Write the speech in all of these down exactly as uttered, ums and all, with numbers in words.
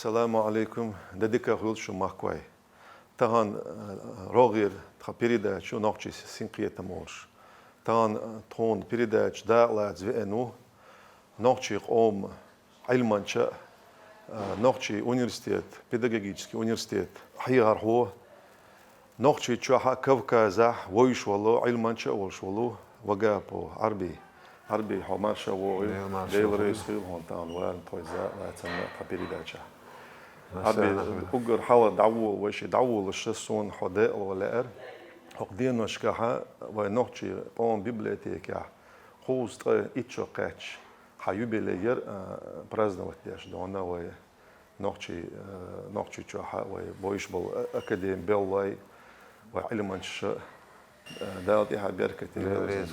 Саламу алейкум, де дика хуьлда шу, махкой. Тахана, э, рогӀера тха передача «Нохчий синкхетам» олуш. Тахана, э, тхуна передача дакъалаца веана ву нохчий къоман Ӏилманча а, э, нохчий университет, педагогический университет хьехархо, Нохчийчохь а, Кавказехь а вевзаш волу, Ӏилманча а волуш волу Вагапов Ӏарби. Ӏарби, хьо марша вогӀийла. Дела марша вогӀийла. Дела реза хуьлда хьуна тахана валарна тхоьца лацарна тхан передачехь. Ӏарби, уггар хьалха дӀаволавелча, дӀаволалуш суна хьо декъало лаьара. ХӀокху деношкахь вайн нохчий къоман библиотекехь кхузткъе итт шо кхаьчча, хьан юбилей яра, а, праздновать деш дона вай. Нохчий, э, Нохчийчохь а вай бовзаш болу а-, академи беллой, вай Ӏилманчаша, э, Дала тӀаьхье беркате,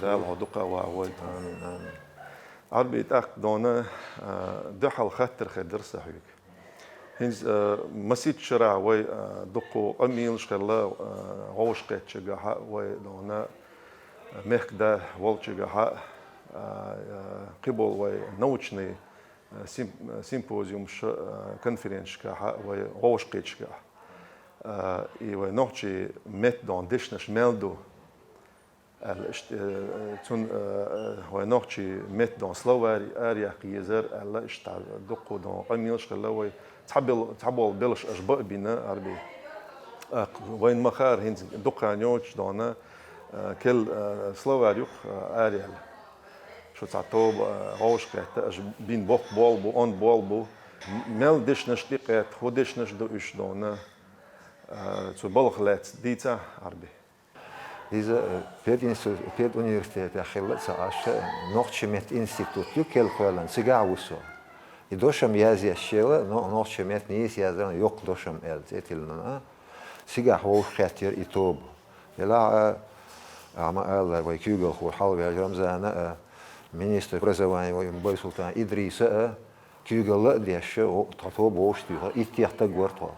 Дала хьо дукха вахавойла. Амин, амин. Ӏарби, тӀаккха дона, э, дуьхьал хаттар хир дара сан хьоьга. ХӀинца, э, масийтта шарахь вай, э, дуккха къамелаш хилла, э, вовшахкхеттачигахь а, вай дона, э, мехкда волчигахь а, э, кхиболу вай научный сим-, симпозиумаш, а, конференцешкахь а, вай вовшахкхеташкахь а. А, и вай нохчий меттан дешнаш мел ду аьлла, иштта, э, цунна, э, вай нохчий меттан словарь араяхьа езара аьлла, иштта дуккха дона къамелаш хилла вай. Цхьабол-, цхьаболу белхаш аша бан а бина, Ӏарби. А, вайна ма-хаъара, хӀинца дукха хан йоцуш дона, э, керла, э, словарь ю-кх, э, араяьлла. Шу цхьа тоба, а, вовшахкхетта, аша бина боккха болх бу, онда болх бу. М-, мел дешнаш тӀекхетта, хӀун дешнаш ду уьш дона, а, цу балхах лаьцна дийцахь, Ӏарби. Иза, э, пединститу-, педуниверситетехь хилла а ца Ӏаш, нохчийн меттан институт ю керла кхоьллина, цигахь ву со. И дошам язъеш елла, но-, нохчийн меттан нийса яздаран йоккха дошам аьлла цӀе тиллина. Цигахь вовшахкхеттера и тоба. Делахь а, ахьа ма-аллара, вай куьйгалхо Хьалваьжа Рамзана а, министр образования вай Байсултан Идриса а, куьйгалла а деш, о, тхан тоба вовшахтуьйхира, иттех стаг вара тхо.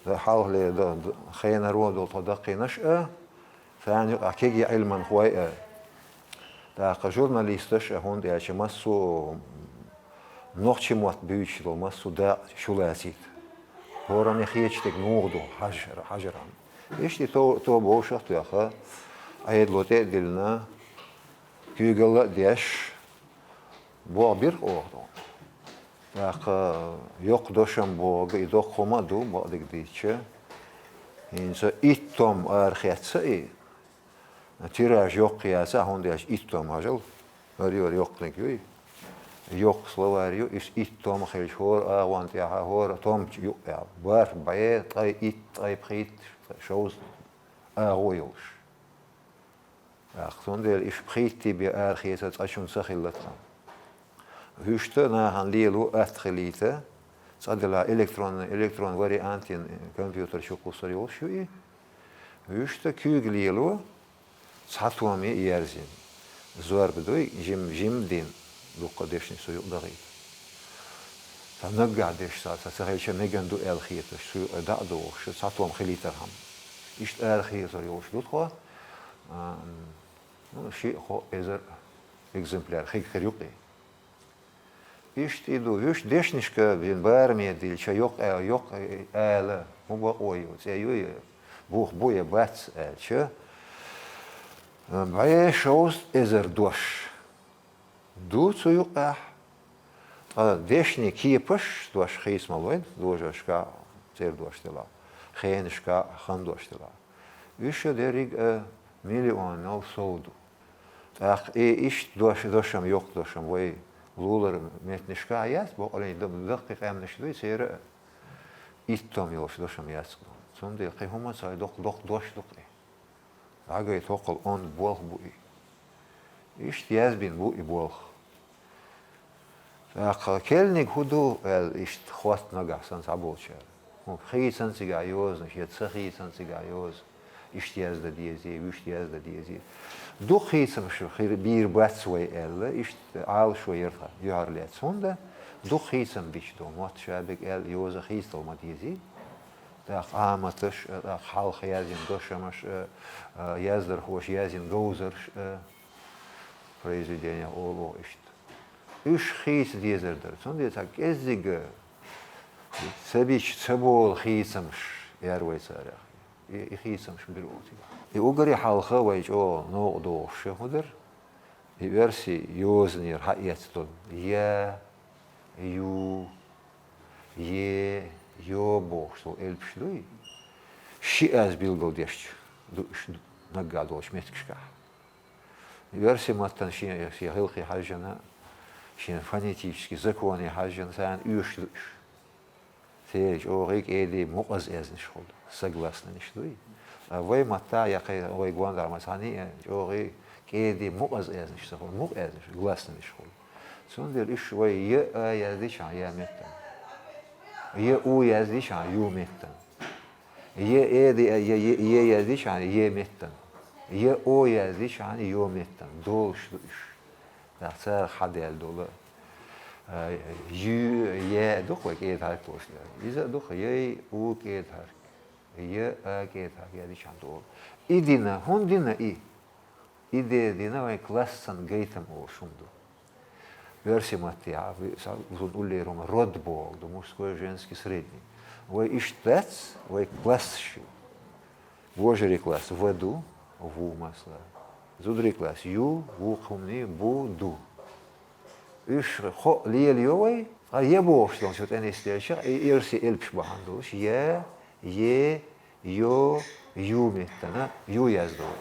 Дан хьалхалера дан, д-, хенаро долу тхо даккхийнарш а, царна юкъахь кегий Ӏилманхой а, тӀаккха журналисташ а, хӀунда аьлча массо а нохчийн мотт буьйцуш долу массо а дакъа чулацийта. ХӀоранна хеташ дерг муха ду хьажар-, хьажархьама. Иштта и то-, тоба вовшах а тоьхна, Ӏедало тӀе а диллина, куьйгалла а деш, боху бирх оха тхуна. ТӀаккха йоккха дошам боху, и доккха хӀума а ду, бакъдерг дийцича. ХӀинца итт том арахецна и, тираж йоккха яц, хӀунда аьлча итт том хьажал, хӀара юьра йоккханиг юй. Йоккха словарь ю, иза итт том хилча, хӀора агӀон тӀехь, хӀора том чу юкъехь. Барх, бӀе, ткъе итт, ткъе пхийтта, шовзткъа агӀо йолуш. ТӀаккха цундела иштта пхийтта бен арахецар цкъа чунна ца хилла тхан. Вуьшта нахана лело атта хилийта, цкъа делахь электронный, электрон вариантин компьютер чу кхуссур йолуш ю и. Вуьшта куьйга лело, цхьа томе ерзийна. Зорба дуй, жим-, жимма дина, дуккха дешнаш цу юкъа дахийта. Сан наггахь дешнаш, сан ца хилча мегар ду аьлла хеташ, цу юкъа дӀа а дохуш, цхьа том хилийтархьама. Иштта арахецар йолуш ду тхо, а, ну, шиъ-кхоъ эзар экземпляр хиг хир ю-кх и. Иштта и ду, вуьш дешнашка бен бараме дилча, йоккха а, йоккха а ала, хӀун бакъо ю, цӀе ю я, бух бу я бац аьлча, бӀе шовзткъа эзар дош ду цу юкъахь. Ткъа дешнийн кепаш, дош хийца ма лойна, дожаршка, церан дош делахь, хенашка, хан дош делахь. Уьш дерриг а миллионал сов ду. ТӀаккха и иштта дош, дошам, йоккха дошам вай лулара меттанашка а яц, бакъалла д-, даккхий къаьмнаш дуй, церан а итт том йолуш дошам яц. Цундела кхин хӀума ца доккха, доккха дош ду-кх и. ДӀагайта, хӀокхул онда болх бу и. Иштта язбина бу и болх. ТӀаккха керниг хӀун ду аьлла, иштта хотту нагахь санна цхьаболчара. ХӀун хийцан цигахь йозанаш, я ца хийцан цигахь йоза, иштта яздан дезий, вуьшта яздан дезий. Дукха хийцамаш хир бийр бац вай аьлла, иштта Ӏалашо яра тхан юьхьарлаьцна. ХӀунда дукха хийцам бича ду, мотт ша берг аьлла, йоза хийцадала ма дезий. ТӀаккха Ӏаматаш а, тӀаккха хьалха язйина дошамаш а, а, яздархоша язйина говзарш а, произведениех олу оха иштта. Уьш хийца дезар дара. Цундела цхьа кӀеззига Ца бича, ца бола хийцамаш, яр вай царех. И, и хийцамаш бир оцу. И угаре хьалха вай чӀогӀа новкъа догӀуш хӀу дара? И оьрсийн йозанера хьаэцна долу я, ю, е, йо бохуш долу элпаш дуй? Ши аз билгал дешча ду уьш наггахь долчу меттигашкахь. Оьрсийн маттана шен, шен гӀиллакхе хьаьжжина, шен фонетический законе хьаьжжина, царна оьшуш ду уьш. Церан чӀогӀий кӀеди мукъаза аьзнаш хуьлу, согласнанаш дуй. Ткъа вай маттахь я кхин вай гондахь ма цхьаьний а чӀогӀий кӀеди мукъаза аьзнаш ца хуьлу, мукъа аьзнаш, гласнанаш хуьлу. Цундела уьш вай я а яздича, я меттана. Я у яздича, ю меттана. Я э ди, я, я, я яздича, е меттана. Я о яздича, йо меттана. Долуш ду уьш. Нах царах хьадаьлла долу, а, ю, е дукха вай кӀеда хьарк лош. Иза а дукха, яй, у кӀеда хьарк. Я, а кӀеда хьарк, я дича долу. И дина, хӀунда дина и? И де дина вай классан гайтам олуш хӀума ду. Оьрсийн маттехь, а, ви-, са-, зун уллера хӀума род боху ду, мужской, женский, средний. Вай иштта дац, вай класс шу. Вожарий класс в ду, ву масала. Зударий класс ю, ву кхумни, бу, ду. Уьш хо лелайо вай, ткъа я бохуш долчу тӀе нисделча, и оьрсийн элпаш бахьана долуш, я, е, йо, ю меттана, ю яздо вай.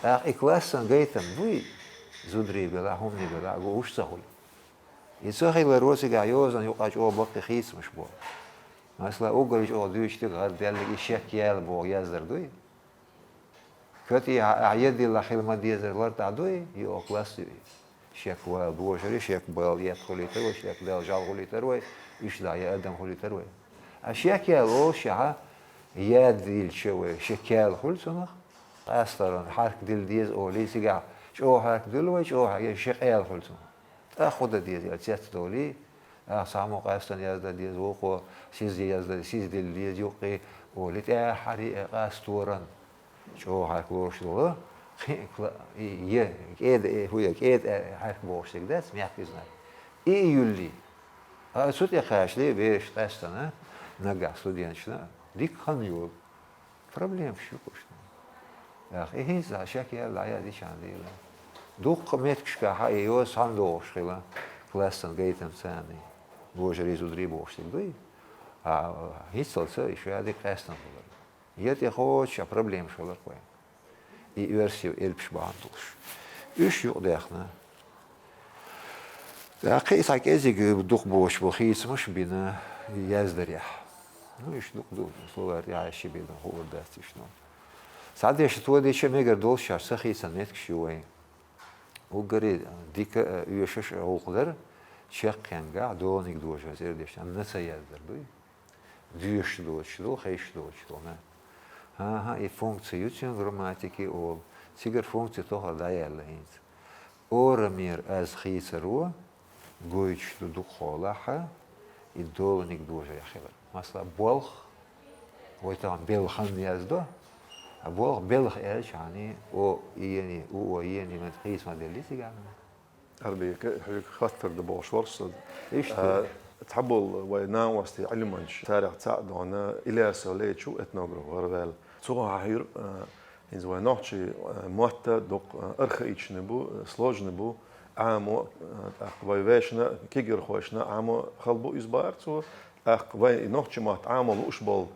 ТӀаккха и классан гайтам буй, зударий белахь, хӀуманийн белахь, гу уьш ца хуьлу. И ца хиларо цигахь йозанна юкъа чӀогӀа баккхий хийцамаш бу. Масала, уггаре чӀогӀа дуьйцуш дерг гӀардаьллиг и шек яла боху яздар дуй? Кати, ахь я дилла хила ма дезар лар тӀехь дуй, и о класс ю иза. Шек вала божари, шек бала ет хуьлийтар вай, шек дала жал хуьлийтар вай, иштта я адам хуьлийтар вай. А шек яла олуш яхьа, я дилча вай, шек яла хуьлу цунах. Къастаран хьарк дилла деза олий, цигахь чӀогӀа хьарк дуьллу вай, чӀогӀа хьарк, я шек яла хуьлу цунах. ТӀаккха хӀун дан деза, я цец долий, ахьа цхьаммо къаьстина яздан деза, вукхо сиз яздан, сиз дилла деза юккъе, олий, тӀаьххьарий, э, къасторан. ЧӀогӀа хьарк лоруш долу, кхин а кла-, и, е, кӀеда, э, хӀу, е, кӀеда, э, хьарк бохуш дерг дац, мягкий знак. И, и юьллий. А цу тӀе кхачале, бераш къаьстина, нагахь студенташна, дика хан йолу. Проблемаш ю кхушна. Ах, и хӀинца шек яьлла, я дича дийла. Дуккха меттигашкахь а и йоза цхьаьна догӀуш хила, классан гайтам царний. Божарий, зударий бохуш дерг дуй? А, хӀинццалца и шадерг къаьстина хилар. Я тӀе кхочуш, а проблемаш хилар кхойн. И оьрсийн элпаш бахьана долуш. Уьш юкъадаьхна. ТӀаккха и цхьа кӀезиг дукха бохуш бу хийцамаш бина яздарехь. Ну, уьш дукха ду, словарь тӀехь ши бина хуур дац уьш, ну. Цхьа дешна тодича мегар долуш шаьш ца хийцан меттигаш ю вайн. Уггаре дика а, оьшуш а гӀуллакх дара, чекхенгахь доланиг дожа цӀера дешна, амма ца яздар дуй. Доьшуш доцуш ду, хезаш доцуш ду, на. ХӀан-хӀа, и функци ю цуьнан грамматики олу. Цигара функци тохара дӀаяьлла хӀинца. Орамера аз хийцаро гойтуш ду дукхахьолахьа, и доланиг дожа яхилар. Масала, болх, вай тахана белхан яздо, а болх белх аьлча хьани, о, ени, у, о, ени, мет хийца ма делли цигахь. Арбека, хьоьга хаттар дан бохуш вара со. Иштта. А, цхьаболу вай накъостий Ӏилманча, царех цхьаъ дона Илясов Лечу, этнограф гӀараваьлла. Цо хьахийра, а, иза вай нохчий, а, мотт дукха, а, архаични бу, а, сложни бу, Ӏамо, а, тӀаккха вай вешна, кегирхошна Ӏамо хала бу иза бара цо, тӀаккха вай и нохчий мотт Ӏамо лууш болу,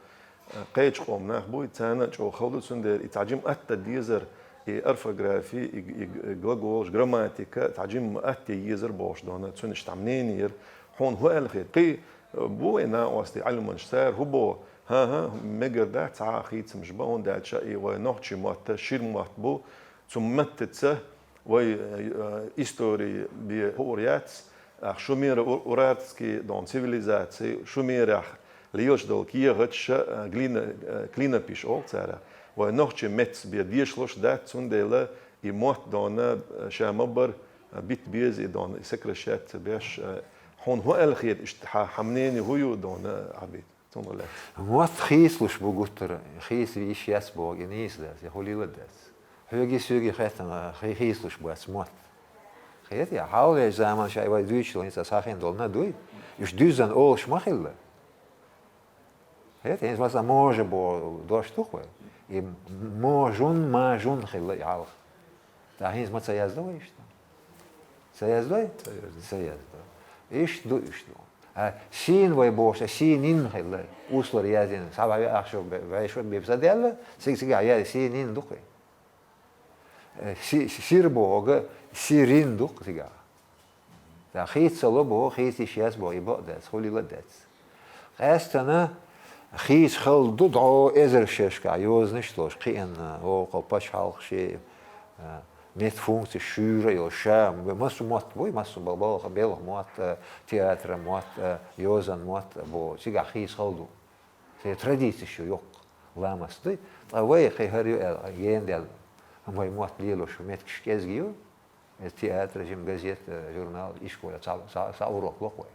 кхечу къоман нах буй, царна а чӀогӀа хала ду, цундела и цхьа жима атта дезар, и орфографи, и, и, и глаголаш, грамматика, цхьа жима атта езар бохуш дона, цуьнан иштта мнение яра. Хьуна хӀун аьлла хета? Кхин, э, бу вай накъостий Ӏилманча, цара хӀун боху? ХӀан-хӀа, мегар дац, цхьа а хийцамаш бан, хӀунда аьлча и вай нохчий мотт шира мотт бу, цу маттаца вай, э, истори бен хуур яц, ах, шумера у-, урартский, дон, цивилизаци, шумерехь лелаш долу кехаташ, э, глина-, э, клинопись олу цара. Вай нохчий меттаца бен дешалуш дац, цундела и мотт дона, э, ша ма бар, э, битта беза и дона, и сокращать ца беш, э, хьуна хӀун аьлла хета, иштта хьа-, хьан мнение хӀун ю дона, Ӏабит? Цундела. Мотт хийцалуш бу гуттара, хийца йиш яц боху, и нийса дац, я хӀу лила дац. Хьоьгий соьгий хеттана хи-, хийцалуш бац мотт. Хета, я хьалхалерчу заманчохь вай дуьйцуш хӀинца схьахина долу на дуй? Уьш дуьззина олуш ма хилла. ХӀета, хӀинца, масала, можа бо дош ду-кх вай. И можун, мажун хилла и хьалха. ТӀаккха хӀинца ма ца яздо вай иштта? Ца яздой? Ца яздо. Ца яздо. Иштта ду, иштта ду. А син вай бохуш, а синин хилла. Услар яздина. Схьа вай ахча бе-, вай шо бе-, ца даьлла, цига-цига яздина синин ду-кх. Э, си-, сир боху, сирин ду-кх цига. ТӀаккха хийца ца ло боху, хийца йиш яц боху, и бакъ дац, хулийла а дац. Къаьстана хийца хала ду дӀо эзар шерашкахь йозанаш долуш, кхиъна, вокху пачхьалкх шен, а, меттан функцеш шуьйра а йолуш, ша, массо а мотт буй, массо а бал-, балха, белхан мотт а, театран мотт а, йозан мотт а боху, цигахь хийца хала ду. Шайн традицеш ю йоккха, ламаст дуй. Ткъа вай кхин хӀара ю аьлла, гена даьлла, вай мотт лелош меттигаш кӀезиг ю. Иза театр, жима газет, э, журнал, ишколехь цхьа, цхьа, цхьа урок ло-кх вай.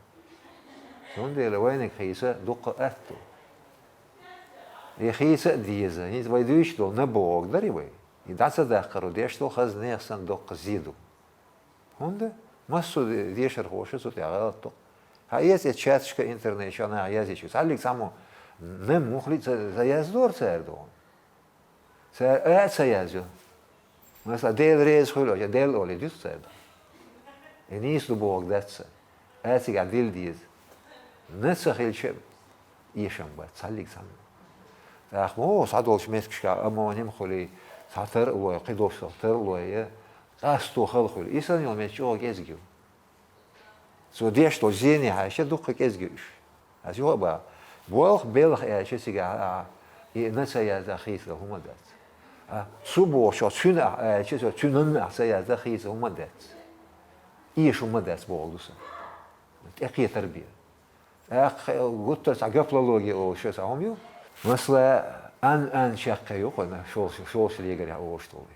Цундела вайниг хийца дуккха атта ду. И хийца а деза, хӀинца вай дуьйцуш долу наб бохург дарий вай? И дӀа ца даккхаро деш долу хаза нехан санна доккха зе ду. ХӀунда? Массо а де-, дешархоша цу тӀехь гӀалат до. Хьан эца эцу чаташка, интернеташка наха язйича, цхьаллиг цхьаммо наб муххале а ца, ца яздора цара дохуна. Цара а ца язйо. Масала, Дела реза хуьлу аша, Делла олий дуьту цара. И нийса ду бохург дац сан. А цигахь дилла деза. На ца хилча а эшам бац цхьаллиг цхьаммо. ТӀаккха муха схьадолчу меттигашкахь аммо нима хуьлий, цхьа тар а лой, кхидолчух тар а лой, я къасто хала хуьлу. И санна йолу меттиг чӀогӀа кӀезиг ю. Цо деш долу зене хьаьжча, дуккха кӀезиг ю уьш. Аса юха а боху, болх белха аьлча цигахь а, и на ца яздан хийцадала хӀума дац. А цу бохучо цуьнан ахь аьлча, цо цуьнан ахь ца яздан хийца хӀума дац. Эша хӀума дац бохург ду сан. ТӀекхетар бен. ТӀаккха гуттар цхьа гаплологи олуш сан хӀума ю. Масала, ан-ан чаккхе ю кхуьнан шолгӀа-, шолгӀачу легарехь олуш долу.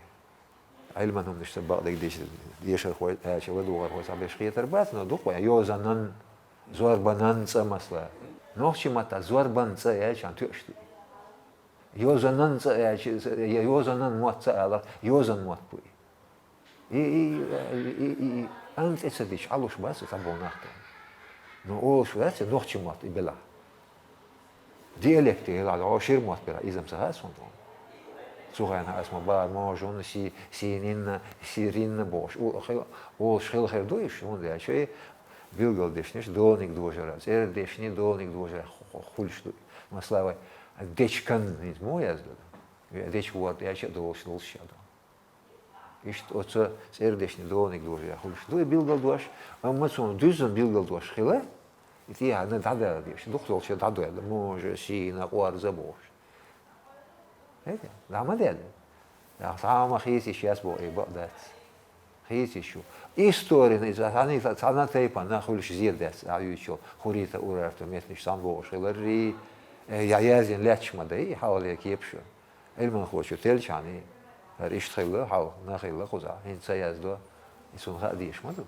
Ӏилман хӀуманаш сан бакъдерг деш-, дешархой, аьлча ладугӀархой цхьаберш хетар бац, но ду-кх вай, йозанан, зорбанан цӀа, масала. Нохчийн маттахь зорбан цӀа аьлча, тоьаш ду. Йозанан цӀа аьлча, я йозанан мотт ца алахь, йозан мотт бу и. И, и, и, и, и, ан цӀе ца дича, Ӏалуш бац и цхьаболу нах тахана. Ну, олуш вац и нохчийн мотт и белахь. Диалект елахь, хьо шира мотт белахь, иза-м ца хаьа суна тхуна. Цу хенахь аса ма бахара можунна, си-, сининна, сиринна бохуш, у-, хи-, олуш хила хир ду уьш, хӀунда аьлча и билгалдешнаш доланиг дожара, цӀердешнийн доланиг дожара ху-, ху-, хуьлуш ду. Масала, вай дечкан, хӀинца муха яздо? Вай дечка ворда аьлча а долуш, долуш а ду. Иштта оцу цӀердешнийн доланиг дожара хуьлуш ду и билгалдош, амма цунна дуьззина билгалдош хила, и тӀехьа на дӀадала дезаш, дукхахдолчо дӀадоьлла, можа, сийна, къорза бохуш. Хета, дӀа ма делла. Цхьа а ма хийца йиш яц боху, и бакъ дац. Хийца йиш ю. Историна иза цхьана, цхьана тайпана хуьлуш зе дац, а юьйцу йолу Хуритов, Урартов меттанаш цхьаьна бохуш хиларрий, э, я яздина лаьтташ ма дай, хьалхале кепаш. Ӏилманхочо теллачхьана, хӀара иштта хилла, хьалха нах хилла кхузахь, хӀинца ца яздо, и цунна хаа дезаш ма ду.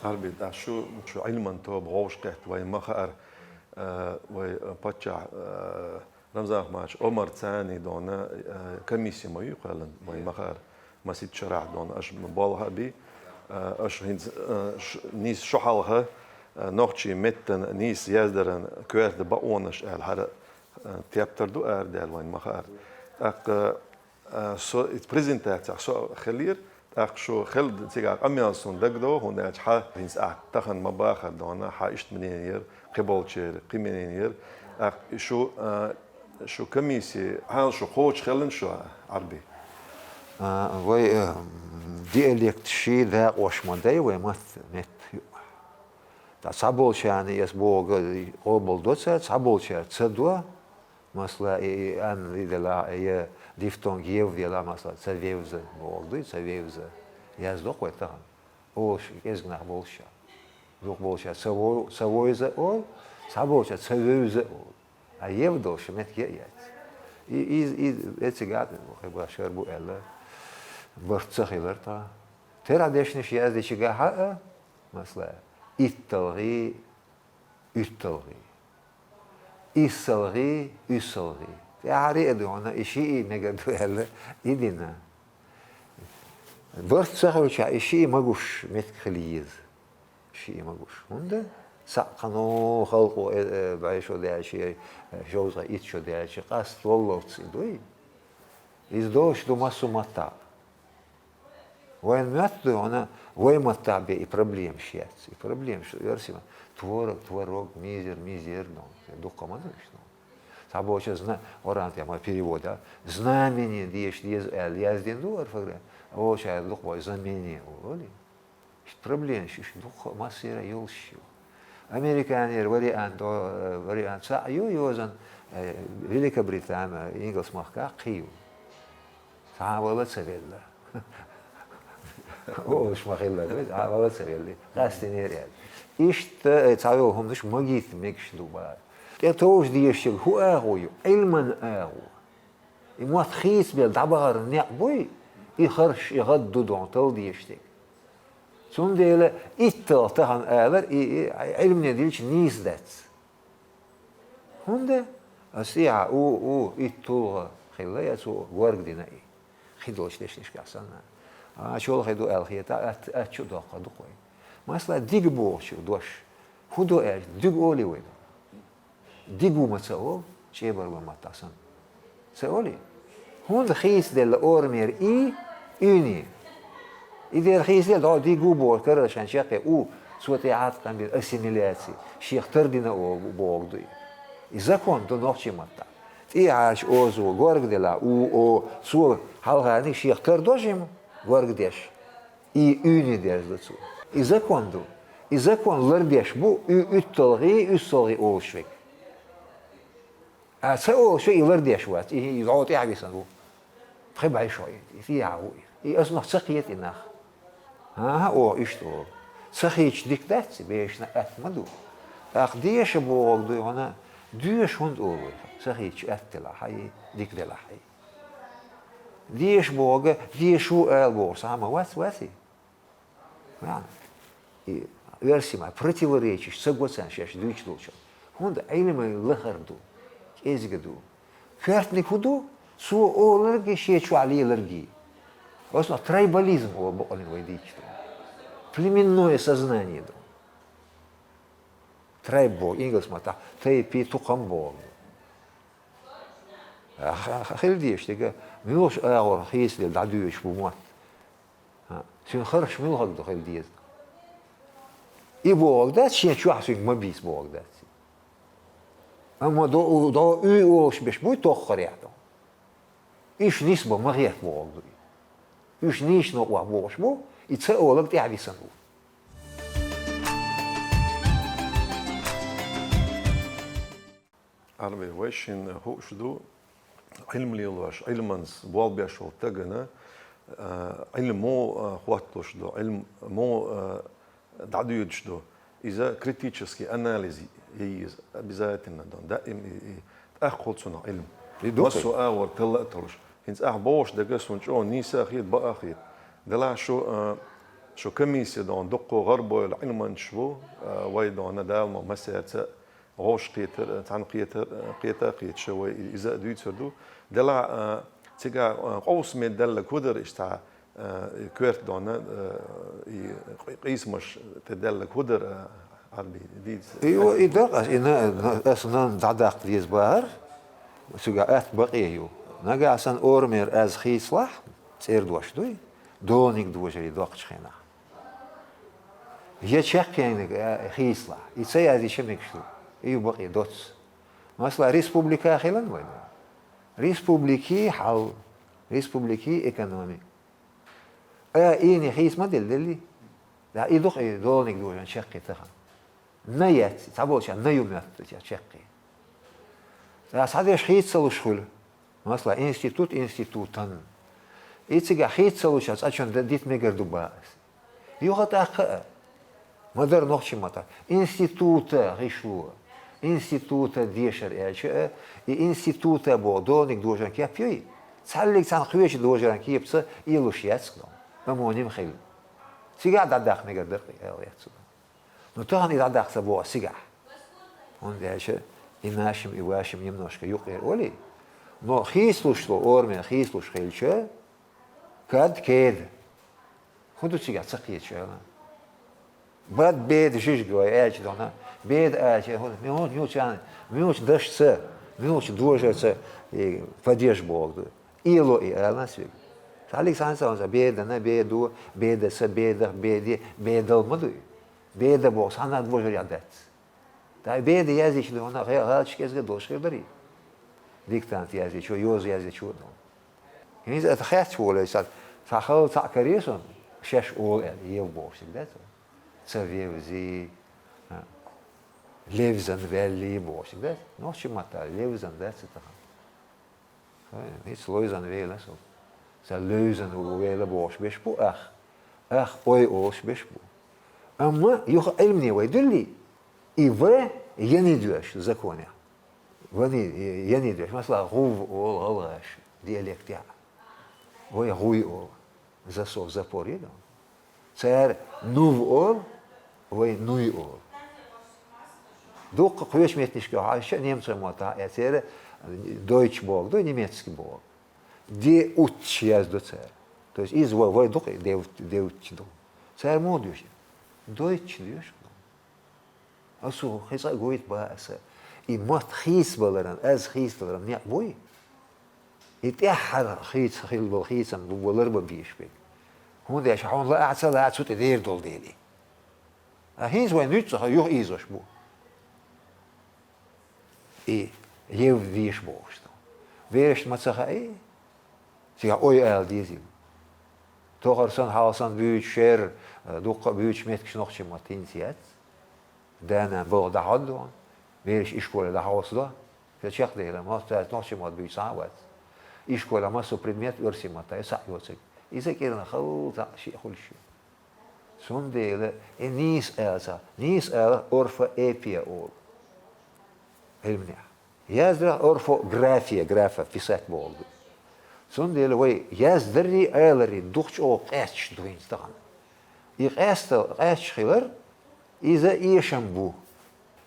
Ӏарби, тӀаккха шу, шу Ӏилман тоба вовшахкхетта вайн ма хаьара, а, вай, а, паччахь, а, Рамзан Ахматович Омар царний дона, а, комисси ма ю кхоьллина, вайн ма хаьара, масех шарахь дона, аша болх а бий, а, аша хӀинца, а, ш-, нийса шу хьалха, а, нохчийн меттан нийса яздаран коьрта бакъонаш аьлла хӀара, а, тептар ду арадаьлла вайн ма хаьара. ТӀаккха, а, со, иза презентацехь со хиллера, тӀаккха шу хилла цигахь къамел суна дагадогӀу, хӀунда аьлча хьан хӀинца ахь тахана ма бахара дона, хьан иштта мнение яра, кхиболчеран кхин мнение яра. ТӀаккха шу, а, шу комисси, хьан шу кхочуш хиллина шу, Ӏарби? А, вай, а, диалект ший дакъош ма дай, вай мотт, меттан ю. Ткъа цхьаболчарна, ас боху, къобалдо цара, цхьаболчара ца до, масала, и, и ан и делахь, я дифтонг ев делахь, масала, ца вевза бохург дуй, ца вевза. Яздо-кх вай тахана. Олуш кӀезиг нах болуш ша. Дукха болчара ца во-, ца войза олу, цхьаболчара ца вевза олу. А ев долуш меттиг а яц. И, и, и, эцигахь хи башар бу аьлла, барт ца хилар тхан. Тера дешнаш яздичигахь а, масала, итталгӀий, уьтталгӀий. ИссалгӀий, уьссалгӀий. ТӀаьхьарий а ду хьуна, и шиъ мегар ду аьлла, и дина. Барт ца хуьлчахь, и шиъ магуш меттиг хила еза. Шиъ магуш. ХӀунда? Цхьаъ кхано халкъо, э, э, бӀе шо даьлча, э, шовзткъе итт шо даьлча, къаст валлалц и дуй? Иза долуш ду массо а маттахь. Вайн моьтту ду, хьуна вай маттахь бен и проблемаш яц. И проблемаш оьрсийн ма-, творог, творог, мизер, мизер, ну, дуккха ма ду иштта, ну. Цхьаболчара зна-, оран тӀе ма перевода, знамение деша деза аьлла яздина ду орфографи, а вочара дукха бой знамение олу, олий? Иштта проблемаш, иштта дукха массера йолуш ю. Американера вариант, э, вариант цхьаъ ю, йозан, э, Великобритания, Ингалс махкахь кхин ю. Цхьа а вала ца велла. Олуш ма хилла, цхьа а вала ца велли. Къаьстинера аьлла. Иштта, э, цхьайолу хӀуманаш магийта мегаш ду бара. ТӀетовжа дезаш ерг хӀун агӀо ю? Ӏилман агӀо. И мотт хийцабелла дӀабахаран некъ буй, и харш, и гӀад ду доху талла дезаш дерг. Цундела итталгӀа тахана алар, и, и, Ӏилмане дилча нийса дац. ХӀунда? Ас тӀехьа у, у, итталгӀа хилла, я цо горга дина и. Хи долчу дешнашкахь санна. А, чолхе ду аьлла хета, ат-, ат чу доккха ду кхой. Масала, дига бохучу дош. ХӀун ду аьлча, дуьга олий вай? Дигу ма ца олу, чӀебарло маттахь санна. Ца олий? ХӀунда хийцаделла орамера и, уьйне? И дера хийцаделла, дӀо дигу боху карара шайн чекхе у, цо тӀе Ӏаткъам бира ассимиляция, шех тардина о, боху ду и. И закон ду нохчийн маттахь. ТӀехьарчу озо горга делахь, у, о, цо хьалхарниг шех тардо жима, горга деш. И уьйне дерза цо. И закон ду. И закон лардеш бу, уь-, уьтталгӀий, уьссалгӀий олуш верг. А ца олуш верг и лардеш вац, и, и дӀо тӀехьа висна ву. Пхи бӀе шо и, и тӀехьа ву и. И ас нах ца кхета и нах. ХӀан-хӀа, оха иштта олу. Ца хийча дика дац и, бешна атта ма ду. ТӀаккха деша бохург дуй хьуна, доьша хӀунда олу вай? Ца хийча атта делахь хьай, дика делахь хьай. Деша бохург, деша ву ала бохург, схьа ма вац, вац и? Ваьнна. И оьрсийн ма противоречиш ца го царна шаьш дуьйцуш долчу. ХӀунда Ӏилман лахара ду, кӀезга ду. Коьртаниг хӀун ду? Цо олург а, шен чохь леларг а. Оцунах трайбализм олу бакъалла вай дийцча ду. Племенное сознание ду. Трайб боху, ингалс маттахь, тайпа, тукхам боху. Ха-, ха-, хила дезаш дерг, муьлхачу агӀор хийцаделла дӀадоьдуш бу мотт? ХӀа, цуьнан харш муьлхарг ду хила деза? И бохург дац, шен чохь цуьнга ма бийца бохург дац. Амма до-, до уьй олуш берш буй тоххарехь ду. Уьш нисбан ма хетта бохург ду и. Уьш нийсачу новкъахь бохуш бу, и ца олург тӀаьхьа висна ву. Арби, вай шинна хууш ду, Ӏилма лелош, Ӏилманца болх беш волу стагана, а, Ӏилма муха, а, хӀотталуш ду, Ӏилма муха, а, дӀадоьдуш ду. Иза критический анализ ян еза, обязательно дан, даим и, и тӀаккха хуьлу цунах Ӏилма. И ду массо а агӀор талла а талуш. ХӀинца ахь бохуш дерг суна чӀогӀа нийса а хета, бакъ а хета. Делахь шу, а, шу комиссия дан дуккха гӀарабевлла Ӏилманчаш бу, а, вай дан Дала ма массаьрца а вовшахкхетар, цхьаьнакхетар, кхета а кхеташ вай иза а дуьйцур ду. Делахь, а, цигахь, а, къовсаме даьлларг хӀун дара иштта, а, и коьрта дона, а, и къ-, къийсамаш тӀе даьлларг хӀун дара, а, Ӏарби, дийца? И, и дакъа, и на, на, аса нан дӀадаккха деза бахара, цигахь атта бакъе ю. Нагахь санна орамера аз хийцалахь, цӀердош дуй, доланиг дожаре доккхачу хенахь. Я чаккхениг, э, хийцалахь. И ца яздича мегаш ду. И ю бакъе доцца. Масала, республика хилан вайн? Республикин хьал, республикин экономика. Э, ийне хийца ма делла, делли? Да, и дукха и доланиг дожан чаккхе тахана. На яц, цхьаболчарна на ю моьтту чаккхе. Да, схьадеш хийца ца луш хуьлу. Масала, институт, институтан. И цигахь хийца ца луш, цкъачунна д-, дита мегар ду бан ас. Юха тӀаккха а. Ма-дарра нохчийн маттахь. Института гӀишло. Института дешар аьлча а, и института боху доланиг дожан кеп юй? Цхьаллиг цхьаьна кхечу дожаран кепаца ийлуш яц-кх, омоним хилла. Цигахь дӀадаккха мегар дара-кх и, аьлла яц цо. Ну, тахана и дӀадаккха ца боху цигахь. ХӀунда аьлча и нашим, и вашим немножко юккъера олий. Но хийцалуш ло, орамера хийцалуш хилча, кад кеда. ХӀун ду цигахь ца кхеташ аьлла? Бад беда жижиг вай аьлча дона, беда аьлча, хӀу-, муьлхача, муьлхача, муьлхача дашца, муьлхача дожарца и падеж боху ду. Эло и ала ас вега. Цхьаллиг цхьаьна ца ванза, бедана, бедо, бедаса, бедах, беде, бедал ма дуй. Беда боху цхьана а дожарехь дац. Ткъа беда яздича дона, гӀе-, гӀалчаш кӀезга долуш хир дарий? Диктант яздичо, йоза яздичо а дона. ХӀинца аса хаьтташ волу аса, цхьа хала цхьаъ карий сан, шаьш олу аьлла, ев бохуш дац? Ца вевзий, а, левзан ваьллий бохуш дац? Нохчийн маттахь левзан дац тахана. ХӀинца лойзан вела со. Ца левзан ву вела бохуш беш бу ах. Ах ой олуш беш бу. Амма юха Ӏилмане вай дуьллий, и в яни доьшу законехь. Вани, яни доьшу. Масала, гӀув олу гӀалгӀаша диалектехь. Вай гӀуй олу. Засов, запор ю. Цара нув олу, вай нуй олу. Дуккха кхечу меттанашка хьаьжча, немцойн маттахь а, церан дойч боху ду, немецкий боху. Де утч яздо цара. То есть иза вай, вай ду-кх, де ут-, де утч ду. Цара муха доьшу? Дойч доьшу. Аса хи цкъа гойту бан аса. И мотт хийцабаларан, аз хийцабаларан некъ буй? И тӀаьххьара хийца хилла болу хийцам бу валар бан бийш бен. ХӀунда аьлча хьуна лаахь а ца лаахь а цу тӀе дер долу дели. А хӀинца вайн нуьцкъаха юха ийзош бу. И ев дийш бохуш ду. Берашна ма ца хаьий, цигахь ой ала дезийла. Тохар санна, хьал санна буьйцу шер, дуккха а буьйцу меттигаш нохчийн мотт хӀинца яц. Дана боху дӀахьоддо, бераш ишколе дӀахьовсадо, ша чекхдела, мотт цаьрца нохчийн мотт буьйцу цхьа а вац. Ишколе массо предмет оьрсийн маттахь ю, цхьаъ йоцург. Иза кӀиран хала цхьаъ шиъ хуьлуш ю. Цундела и нийса ала ца, нийса ала орфоэпия олу Ӏилманехь. Яздарах орфография, графа, писать боху ду. Цундела вай яздаррий, аларрий дукха чӀогӀа къаьсташ ду хӀинца тахана. И къаьстал, къаьсташ хилар, иза эшам бу.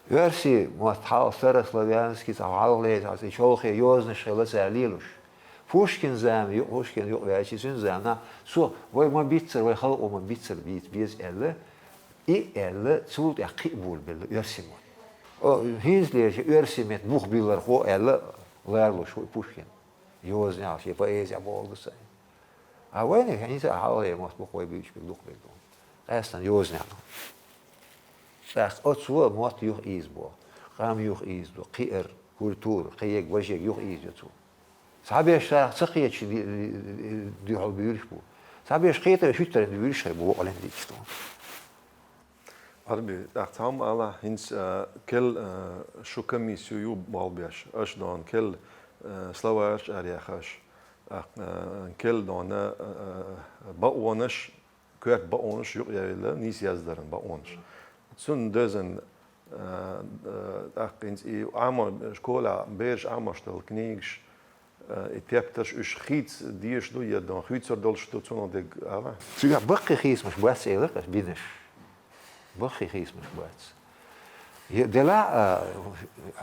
Оьрсийн мотт хьал старославянский цхьа хьалха лецахь, и чолхе йозанаш хилла цара лелош. Пушкин зама ю-, Пушкин юкъаваьлча, цуьнан заманахь, со, вай ма биццара, вай халкъо ма биццара бийца беза аьлла, и аьлла, цул тӀаьхьа кхин а буьйлабелла оьрсийн мотт. О, хӀинцалерчу оьрсийн меттан бух биллархо аьлла, ларалуш ву и Пушкин. Йозанехь, шен поэзехь бохург ду сан. А вайна хӀинца а хьалхалера мотт бу-кх вай буьйцуш берг, дукха берг ду. Къаьстина йозанехь ду. ТӀаккха оцо мотт юха ийзабо, къам юха ийзадо, кхиар, культура, кхиерг, важерг юха ийзайо цо. Цхьаберш царах ца кхеташ ди-, ди-, дуьхьал буьйлуш бу. Цхьаберш кхетавеш хӀуьттаренна буьйлуш хир бу, вокъален дийцича ду. Арби, тӀаккха цхьа хӀума ала, хӀинца, а, кел, а, шу комиссию ю болх беш, аша дона кел, а, словарш араяьхна аша, тӀаккха, а, кел дона, а, а, бакъонаш, коьрта бакъонаш юкъаевлла, нийса яздаран бакъонаш. Цунна доьзна, а, а, тӀаккха хӀинца и Ӏамо-, школехь бераш Ӏамош долу книгаш, а, и тептарш уьш хийца дезаш ду, я дона хуьйцур долуш ду, цунах дерг ала? Цигахь баккхий хийцамаш бац элира аса бинарш. Баккхий хийцамаш бац. Е-, делахь а,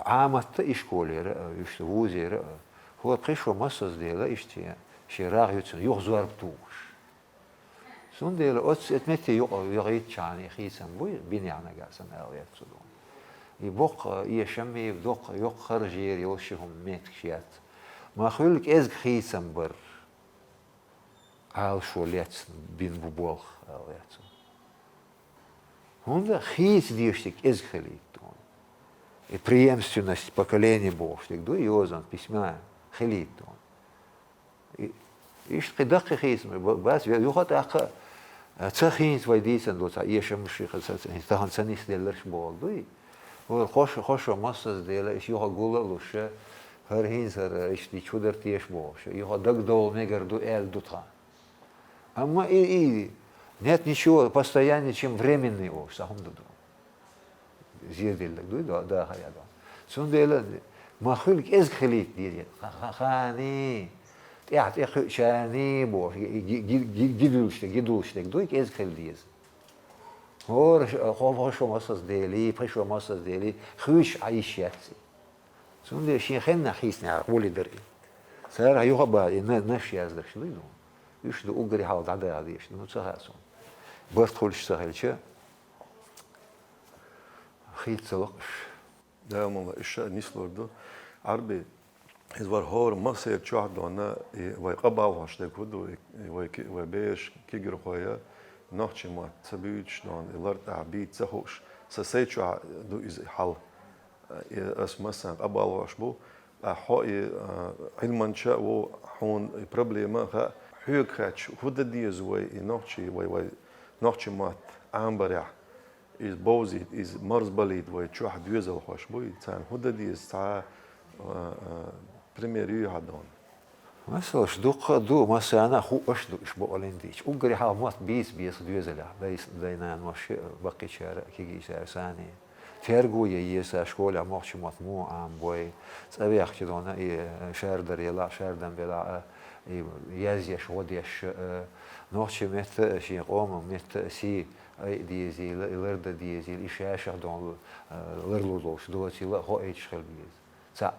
Ӏаматта ишколера а, уьш вузера а, хӀора пхи шо массаза дела, иштта шен рагӀ ю цуьнан, юха зорба тухуш. Цундела оцу эта метте юкъа вегӀийтчхьана и хийцам буй, бинехь нагахь санна ала яц цу дуьхьа. И боккха эшам а, доккха, йоккха харжера йолуш ши хӀума меттигаш яц. Ма хуьлу кӀезиг хийцам бар, Ӏалашо лецна бина бу болх, ала яц цо. ХӀунда хийца дезаш дерг кӀезиг хилийта дуьхьа. И преемственность поколений бохуш дерг ду, йозанан письма хилийта дуьхьа. И, иштта кхин даккхий хийцамаш ба-, бац, ве-, юха тӀаккха, а, ца хӀинца вай дийцина ду, цхьа эшамаш, ца, ца, тахана ца нисделларш бохург дуй. ХӀора хо шо, хо шо массаза дела, иштта юха гул а луш, хӀара хӀинца хӀара иштта чу дара теша бохуш, юха дагадовла мегар ду аьлла ду тхан. Амма и, и, нет ничего постояннее, чем временный олуш, цхьа хӀума ду ду. Зерделларг дуй, да-, дахар ян ду. Цундела ма хуьлу кӀезиг хилийта деза. Ха-, ха-, хани, тӀаьхьа тӀе кхуьучарний бохуш, ги-, ги-, ги-, ги-, гидуьллуш дерг, гидуллуш дерг дуй, кӀезиг хила деза. ХӀора ш-, хо-, хо шо массаза дели, пхи шо массаза дели, хуьйцуш Ӏан йиш яц и. Цундела шен хеннахь хийцинехь гӀоли дара и. Царах юха а бала и на-, наш яздарш дуй ду. Уьш ду уггаре хьалха дӀадаха дезаш, ну, ца хаьа суна. Барт хуьлуш ца хилча, Пхийтта лакхаш. Дала мала иша нислур ду. Ӏарби, из вар хӀора массер чохь дона, и вай къабалхош дерг хӀу ду, и вай ки-, вай бераш кегирхой, нохчийн мотт ца буьйцуш дона, и лар тӀехь бийца ца хууш, са сай чохь ду иза хьал. И ас массарна къабалхош бу. Ткъа хьо и, а, Ӏилманча а ву, хьуна и проблема а хаьа, хьоьга хаьттича, хӀу дан деза вай, и нохчий, вай, вай нохчийн мотт Ӏамбарехь, иза бовзийта, иза марзбалийта вай чохь доьзалхош буй, царна хӀу дан деза цхьа, а, а, пример юй хьан дона? Масалаш дуккха а ду, массарна а хууш ду, иш бакъалин дийча. Уггаре хьалха мотт бийца беза доьзалехь, дайс-, дай-нанош а, баккхийчара а, кегийчара санна. Терго е еза школехь нохчийн мотт муха Ӏамабой, цӀа вехча дона, и, э, шардар елахь, шардан белахь, э, и язъеш, гӀо деш, э, нохчийн метта, э, шен къоман метта, э, сий айа дезийла, и лардан дезийла, и шаьшах дона, э, ларлур долуш доцийла а хоуьйтуш хила беза. Цхьаъ.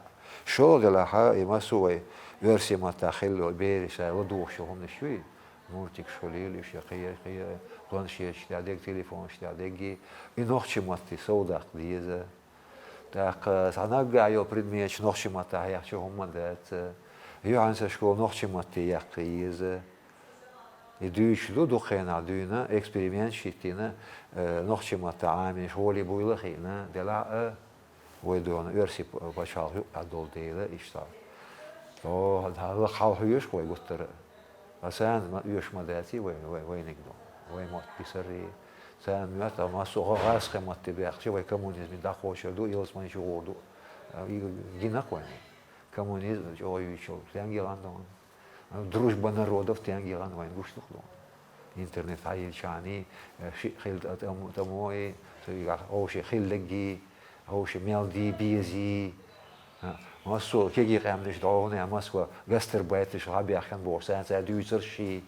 ШолгӀа делахь, и массо а вай оьрсийн маттахь хилла бераш ладугӀуш йолу хӀуманаш юй, мультикаш хуьлийла, уьш я кхин, кхин планшеташ тӀехь дерг, телефонаш тӀехь дерг, и нохчийн матте совдаккха деза. ТӀаккха цхьа наггахь йолу предметаш нохчийн маттахь яхча хӀумма дац. Юьхьанца школа нохчийн матте яккха еза. И дуьйцуш ду, дукха хенахь дуьйна, эксперименташ хӀиттийна, э, нохчийн маттахь Ӏамийна, школе буйла а хиъна, делахь а, вай дона оьрсийн п-, пачхьалкх юкъахь долу дела, иштта. О, хьалха хьоьжуш вай гуттара а. Аса ма оьшуш ма даций вай, вай, вайниг ду. Вай мотт бисарий. Царна моьтту, массо а гӀа-, гӀазкхийн матте баьхча, вай коммунизме дӀакхочур ду, ялсамани чу гӀур ду. А, и гина-кх вайна. Коммунизм чӀогӀа юьйцуш йолу стенга яхана ду. Дружба народов стенга яхана вайна гуш ду-кх ду. Интернет хьайилличхьана, э, шиъ хилла тӀам-, тӀамо, и, цуьнгахь хӀовше хилла дерг, хӀовше мел дий, безий. А, массо а кегий къаьмнаш дӀогӀу, Москва гастарбайташ хьабаьхкина бохуш, царна цара дуьйцура ший.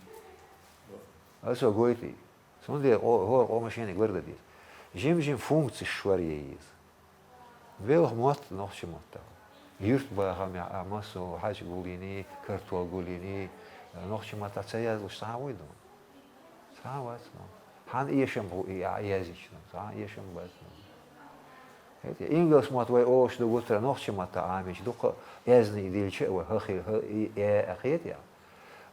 Аса гойтий. Цундела къо-, хӀора къоман шениг лардан деза. Жим-жим функцеш шоръян еза. Белхан мотт нохчийн маттахь. Юьртбахамехь а массо а хьаьжкӀа гулйиний, картол гулйиний, нохчийн маттахь ца яздеш цхьа а вуй ду? Цхьа а вац ду. Хьан эшам бу и а яздича ду? Цхьа а эшам бац ду. ХӀета, ингалс мотт вай олуш ду гуттара, нохчийн маттахь Ӏамийча дуккха а эзни дилча а вай, хӀа хи-, хӀа и э а хетий?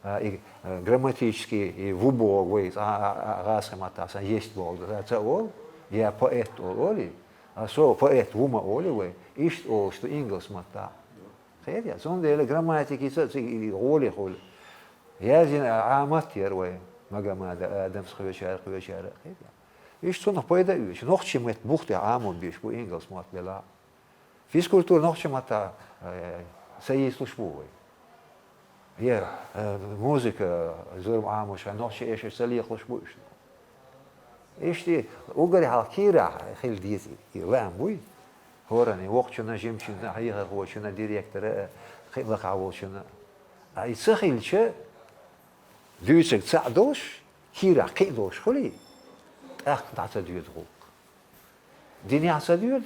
А, и, э, грамматически, и ву боху вай, а, а, а, гӀазкхийн маттахь сан есть боху, ца, ца олу, я поэт олу, олий? А со поэт ву ма олий вай, иштта олуш ду ингалс маттахь. Хетий? Цундела грамматикица а цига и гӀоле хуьлу. Яздина а, Ӏамат яра вай, Магомада Адамас кхечара, кхечара, хетий? Иштта цунах пайда а оьцу. Нохчийн меттан бух тӀехь Ӏамо безаш бу ингалс мотт белахь а. Физкультура нохчийн маттахь, э, ца йийцалуш бу вай? Я, э, музыка, зурма Ӏамош, нохчийн эшарш ца лекхалуш бу уьш? Иштта, уггаре хьалха кийрахь хила деза и лаам буй. ХӀоранна, воккхачунна, жимачунна, хьехархочунна, директора, э, кхин лакхахь волчунна. А и ца хилча, дуьйцург цхьаъ долуш, кийрахь кхин а долуш хуьлий, тӀаккха дӀа ца доьду гӀуллакх. Динехь ца доьду,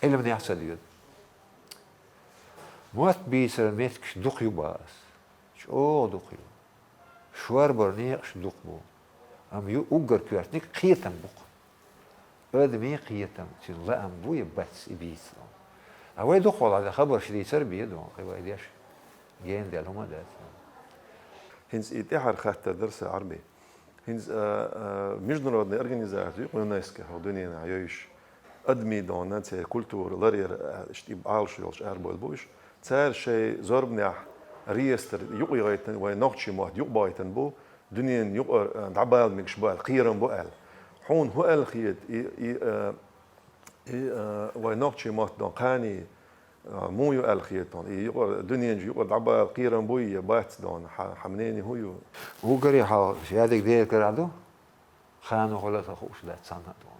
Ӏилманехь ца доьду. Мотт бийцаран меттигаш дукха ю боху ас. ЧӀогӀа дукха ю. Шорбаран некъаш дукха бу. Амма ю уггар коьртаниг кхетам бу-кх. Адамийн кхетам, цуьнан лаам бу я бац и бийцаро. А вай дукхахволахь хабарш дийцар а бен ду, кхин вай деш гена даьлла хӀума а дац. ХӀинца и тӀаьхьара хаттар дара сан, Ӏарби. ХӀинца, а, а, международная организация ю-кх, ЮНЕСКО, хӀокху дуьненахь йовзуш. Адамийн дона церан культура ларъяр, а, иштта и Ӏалашо йолчу арабевлла бу уьш. Цара шайн зорбанехь реестр юкъагӀайтина, вайн нохчийн мотт юкъабахийтина бу, дуьненан юкъара, а, дӀабала мегаш бу аьлла, кхерам бу аьлла. Хьуна хӀун аьлла хета, и, и, а, и, а, вайн нохчийн мотт дона кхане, а, муха ю аьлла хета хьуна? И юкъара, дуьненчу юкъара дӀабала кхерам буй я бац дона? Хьан, хьан мнение хӀун ю? Уггаре хьалха шадерг Делан карахь ду. Кхана хуьлу аса хууш дац цхьанна а дона.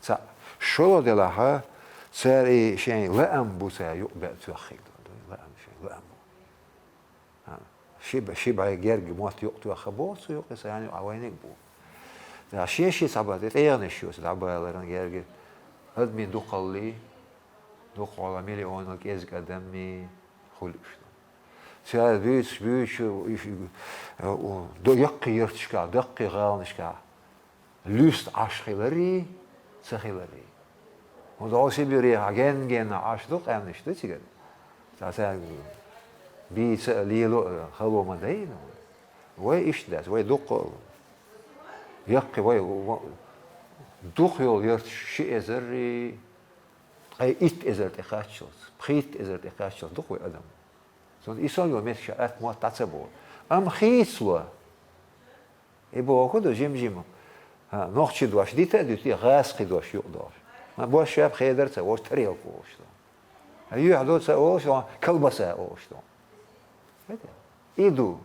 Цхьаъ, шолгӀа делахь, цара и шайн лаам бу цара юкъабеа тоьхна хилла дона. Лаам, шайн лаам бу. А, ши б-, ши бӀе герга мотт юкъатоьхна боху цу юкъе, царна юкъахь вайниг а бу. Ткъа шен-шен цхьа бан тӀе тӀегӀанаш ю оцу дӀабаларан герга. Адамийн дукхаллий, дукхахьолахь миллионал кӀезиг адамий хуьлу уьш. Цара буьйцуш, буьйцуш, уьш, э, у, до-, яккхий ярташкахь, даккхий гӀаланашкахь луьста Ӏаш хиларий, Ца хиларе. ХӀунда аьлча Сибрех ген-гена Ӏаш ду, къаьмнаш ду цигара. Цхьа цаьрга бийца а, лело а хало ма дайна. Вай иштта дац, вай дукха а. Яккхий вай, ва-, дукха йолу ярташ ши эзаррий, ткъе итт эзар тӀе кхаччалц, пхийтта эзар тӀе кхаччалц дукха вай адам. Цунна и сов йолу меттигаш атта мотт дӀа ца боху. Амма хийцало. И боху ду жим-жима. ХӀа, нохчийн дош дита а дуьтий, гӀазкхийн дош юкъа долуш. Ма бос шаьпа хедар ца, вовш тарелка олуш ду. Ткъа юьхь ду ца олуш ду, колбаса олуш ду. И ду.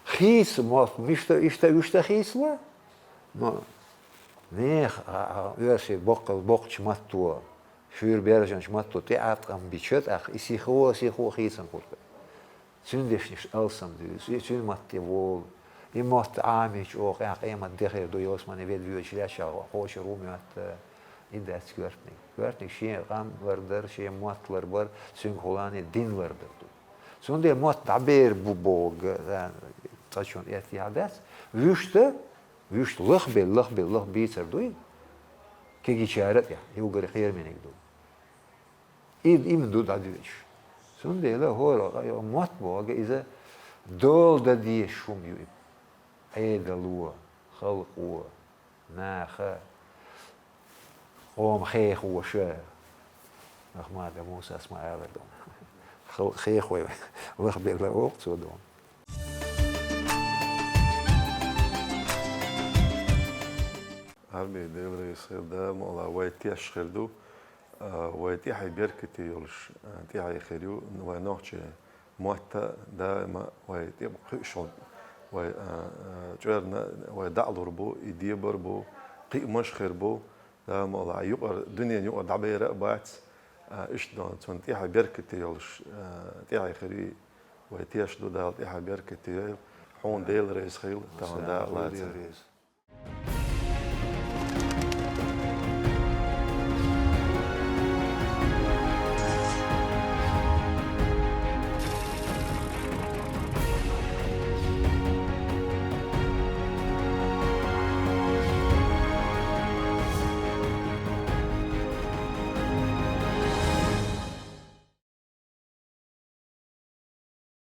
Хийца мотт, мишта, иштта, иштта хийцало? Но нехан, а, а, оьрсийн боккха-, боккхачу матто, шуьйра бержанчу матто тӀеӀаткъам бича, тӀаккха и сихо, сихо хийцам хуьлу. Цуьнан дешнаш алсам дуьйцу, и цуьнан матте волу. И мотт Ӏамийча оха къемат де хир ду, йосмане ведда воьдуш лаьтташ кхочур ву моьтту. И дац коьртаниг. Коьртаниг шен къам лардар, шен мотт ларбар, цуьнгахула дин лардар ду. Цундела мотт дӀабер бу боху, цкъачунна эттехь дац. Вуьшта, вуьшта лахбелла, лахбелла, лаха бийцар дуй, кегийчара а тӀехь, и уггаре кхерамниг ду. И, и ма ду дӀадоьдуш. Цундела хӀора мотт боху иза дола дан дезаш хӀума ю и. Ӏедало, халкъо, наха, къоман хехоша. Ахмадов Мусас ма алара ду. Халкъан хехой лахбелла боху цо ду. Арби, Дела реза хила, да, ма ала, вай теш хир ду. А, вай тӀаьхье беркате йолуш, а, тӀаьхье хир ю, вай нохчийн мотт а даима вай тӀе кхуьуш йолу, вай, а, а, чкъурна вай дӀа а лур бу, и дебар бу, кхиамаш хир бу, да, ма ала, юкъара, дуьненан юкъара дӀабер а бац, а, иштта ду, цунна тӀаьхье беркате йолуш, а, тӀаьхье хир ю, вай теш ду, Дала тӀаьхье беркате йойла, хьуна Дела реза хила, тахана Дала лацара.